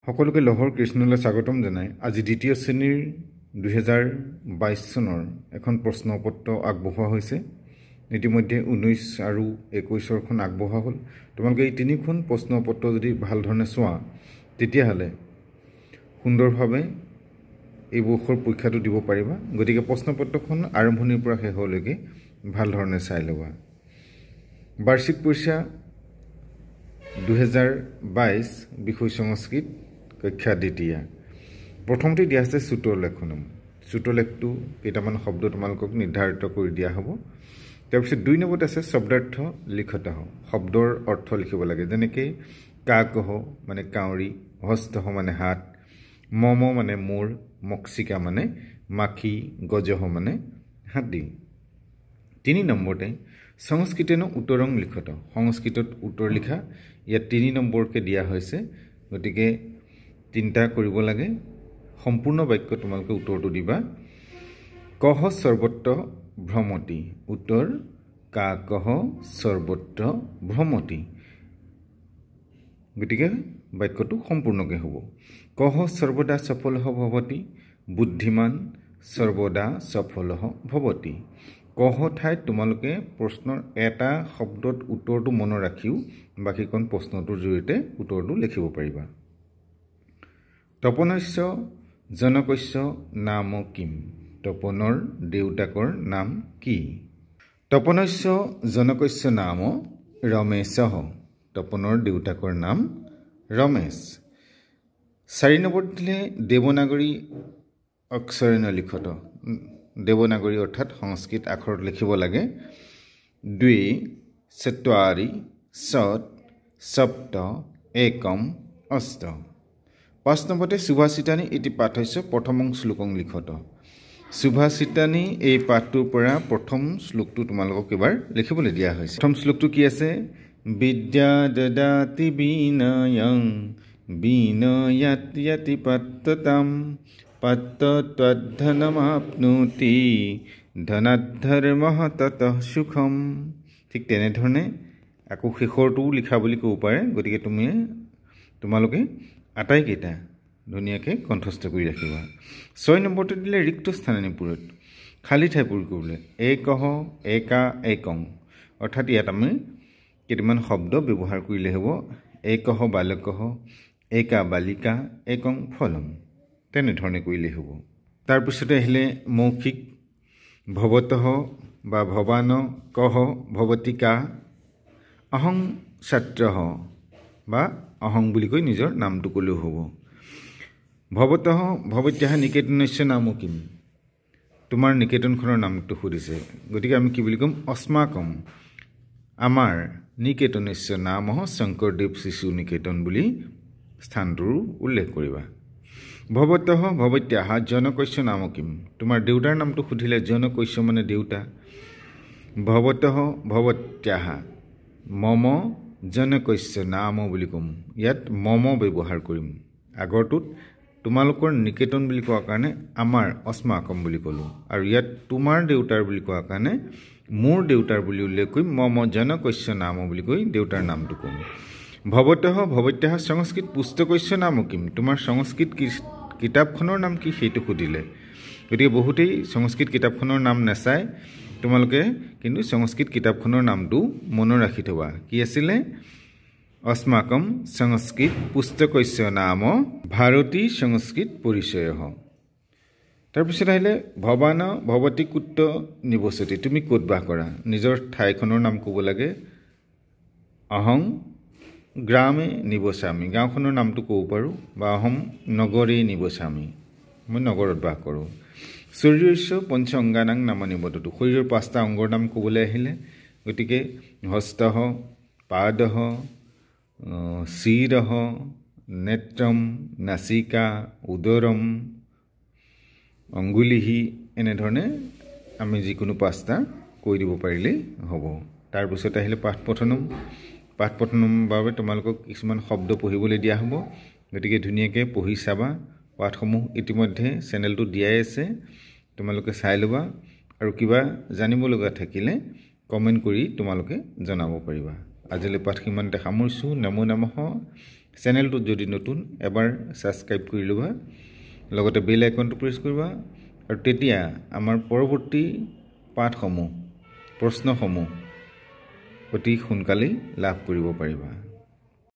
সকলোকে লহৰ কৃষ্ণলৈ স্বাগতম জনাই আজি দ্বিতীয় শ্ৰেণীৰ 2022 চনৰ এখন প্ৰশ্নপত্ৰ আগবঢ়োৱা হৈছে। ইতিমধ্যে 19 আৰু 21ৰখন আগবঢ়োৱা হ'ল। তোমালোকে এই তিনিখন প্ৰশ্নপত্ৰ যদি ভাল ধৰণে চোৱা তেতিয়াহ'লে সুন্দৰভাৱে এই বৰ্ষৰ পৰীক্ষাটো দিব পাৰিবা। গতিকে প্ৰশ্নপত্ৰখন আৰম্ভণিৰ পৰা শেষলৈকে ভাল ধৰণে চাই ল'বা। বাৰ্ষিক পৰীক্ষা 2022 বিষয় সংস্কৃত কক্ষা দ্বিতীয়া। প্ৰথমতে দিয়া আছে সূত্ৰলেখনম। সূত্ৰলেখটো কেইটামান শব্দ তোমালোকক নিৰ্ধাৰিত কৰি দিয়া হ'ব। তাৰপিছত 2 নম্বৰত আছে শব্দাৰ্থ লিখতঃ, শব্দৰ অৰ্থ লিখিব লাগে। যেনেকৈ কাকহ মানে কাউৰী, হস্তহ মানে হাত, মম মানে মোৰ, মক্ষিকা মানে মাখি, গজহ মানে হাতী। 3 নম্বৰতে সংস্কৃতেন উত্তৰং লিখত, সংস্কৃতত উত্তৰ লিখা। ইয়াত 3 নম্বৰকৈ দিয়া হৈছে, গতিকে 3টা কৰিব লাগে। সম্পূৰ্ণ বাক্য তোমালোকে উত্তৰটো দিবা। কহ সৰ্বত্ৰ ভ্ৰমতি, উত্তৰ কাকহ সৰ্বত্ৰ ভ্ৰমতি। গতিকে বাক্যটো সম্পূৰ্ণকৈ হ'ব। কহ সৰ্বদা সফল ভৱতি, বুদ্ধিমান সৰ্বদা সফল ভৱতি। কহ ঠাইত তোমালোকে প্ৰশ্নৰ এটা শব্দত উত্তৰটো মনত ৰাখিও বাকীকণ প্ৰশ্নটোৰ জৰিয়তে উত্তৰটো লিখিব পাৰিবা। তপনস্য জনকস্য নাম কিম, তপনৰ দেউতাকৰ নাম কি? তপনস্য জনকস্য নাম ৰমেশঃ, তপনৰ দেউতাকৰ নাম ৰমেশ। 4 নম্বৰত দিলে দেৱনাগৰী অক্ষৰেণ লিখত, দেৱনাগৰী অৰ্থাৎ সংস্কৃত আখৰত লিখিব লাগে। 2 4 7 7 1 8। 5 নম্বৰতে সুভাষিতানি ইতি পাঠস্য প্ৰথমং শ্লোকং লিখত। সুভাষিতানি এই পাঠটোৰ পৰা প্ৰথম শ্লোকটো তোমালোকক এবাৰ লিখিবলৈ দিয়া হৈছে। প্ৰথম শ্লোকটো কি আছে? বিদ্যা দদাতি বিনয়ং বিনয়াত য়াতি পাত্ৰতাম পাত্ৰত্বাদ্ধনমাপ্নোতি ধনাদ্ধৰ্মঃ ততঃ সুখম। ঠিক তেনেধৰণে আকৌ শেষৰটোও লিখা বুলি ক'ব পাৰে। গতিকে তোমালোকে আটাইকেইটা ধুনীয়াকৈ কণ্ঠস্থ কৰি ৰাখিবা। 6 নম্বৰটো দিলে ৰিক্ত স্থানানি পূৰত, খালী ঠাই পূৰ কৰিবলৈ। একহ একা একং, অৰ্থাৎ ইয়াত আমি কেইটামান শব্দ ব্যৱহাৰ কৰিলে হ'ব। একহ বালকহ, একা বালিকা, একং ফলম, তেনেধৰণে কৰিলেই হ'ব। তাৰপিছতে আহিলে মৌখিক, ভৱতঃ বা ভৱান কহ ভৱতিকা, অহং ছাত্ৰঃ বা অহং বুলি কৈ নিজৰ নামটো ক'লেও হ'ব। ভৱতঃ ভৱত্যাহ নিকেতনস্য নাম কিম, তোমাৰ নিকেতনখনৰ নামটো সুধিছে। গতিকে আমি কি বুলি ক'ম? অস্মাকম, আমাৰ, নিকেতনস্য নাম শংকৰদেৱ শিশু নিকেতন বুলি স্থানটোৰ উল্লেখ কৰিবা। ভৱতঃ ভৱত্যাহ জনকস্য নাম কিম, তোমাৰ দেউতাৰ নামটো সুধিলে জনকস্য মানে দেউতা। ভৱতঃ ভৱত্যাহ মম জনকস্য নাম বুলি ক'ম। ইয়াত মম ব্যৱহাৰ কৰিম। আগৰটোত তোমালোকৰ নিকেতন বুলি কোৱাৰ কাৰণে আমাৰ অস্মাকম বুলি ক'লোঁ, আৰু ইয়াত তোমাৰ দেউতাৰ বুলি কোৱাৰ কাৰণে মোৰ দেউতাৰ বুলি উল্লেখ কৰিম। মম জনকস্য নাম বুলি কৈ দেউতাৰ নামটো ক'ম। ভৱতঃ ভৱত্যাহ সংস্কৃত পুস্তকস্য নাম কিম, তোমাৰ সংস্কৃত কিতাপখনৰ নাম কি সেইটো সুধিলে। গতিকে বহুতেই সংস্কৃত কিতাপখনৰ নাম নাচায়, তোমালোকে কিন্তু সংস্কৃত কিতাপখনৰ নামটো মনত ৰাখি থবা। কি আছিলে? অস্মাকম সংস্কৃত পুস্তকস্য নাম ভাৰতী সংস্কৃত পৰিচয়ঃ। তাৰপিছত আহিলে ভৱান ভৱতী কুত্ৰ নিবসতি, তুমি ক'ত বাস কৰা, নিজৰ ঠাইখনৰ নাম ক'ব লাগে। অহং গ্ৰামে নিবসামি, গাঁওখনৰ নামটো ক'ব পাৰোঁ, বা অহম নগৰে নিবসামি, মই নগৰত বাস কৰোঁ। শৰীৰস্য পঞ্চ অংগানাং নাম নিবদতু, শৰীৰৰ 5টা অংগৰ নাম ক'বলৈ আহিলে। গতিকে হস্তঃ, পাদঃ, শিৰঃ, নেত্ৰম, নাসিকা, উদৰম, অংগুলিহি, এনেধৰণে আমি যিকোনো 5টা কৈ দিব পাৰিলেই হ'ব। তাৰপিছত আহিলে পাঠ পঠনম। পাঠ পঠনৰ বাবে তোমালোকক কিছুমান শব্দ পঢ়িবলৈ দিয়া হ'ব। গতিকে ধুনীয়াকৈ পঢ়ি চাবা। পাঠসমূহ ইতিমধ্যে চেনেলটো দিয়াই আছে, তোমালোকে চাই ল'বা। আৰু কিবা জানিব লগা থাকিলে কমেণ্ট কৰি তোমালোকে জনাব পাৰিবা। আজিলৈ পাঠ সিমানতে সামৰিছোঁ। নমো নমঃ। চেনেলটোত যদি নতুন, এবাৰ ছাবস্ক্ৰাইব কৰি ল'বা, লগতে বেল আইকনটো প্ৰেছ কৰিবা, আৰু তেতিয়া আমাৰ পৰৱৰ্তী পাঠসমূহ, প্ৰশ্নসমূহ অতি সোনকালেই লাভ কৰিব পাৰিবা।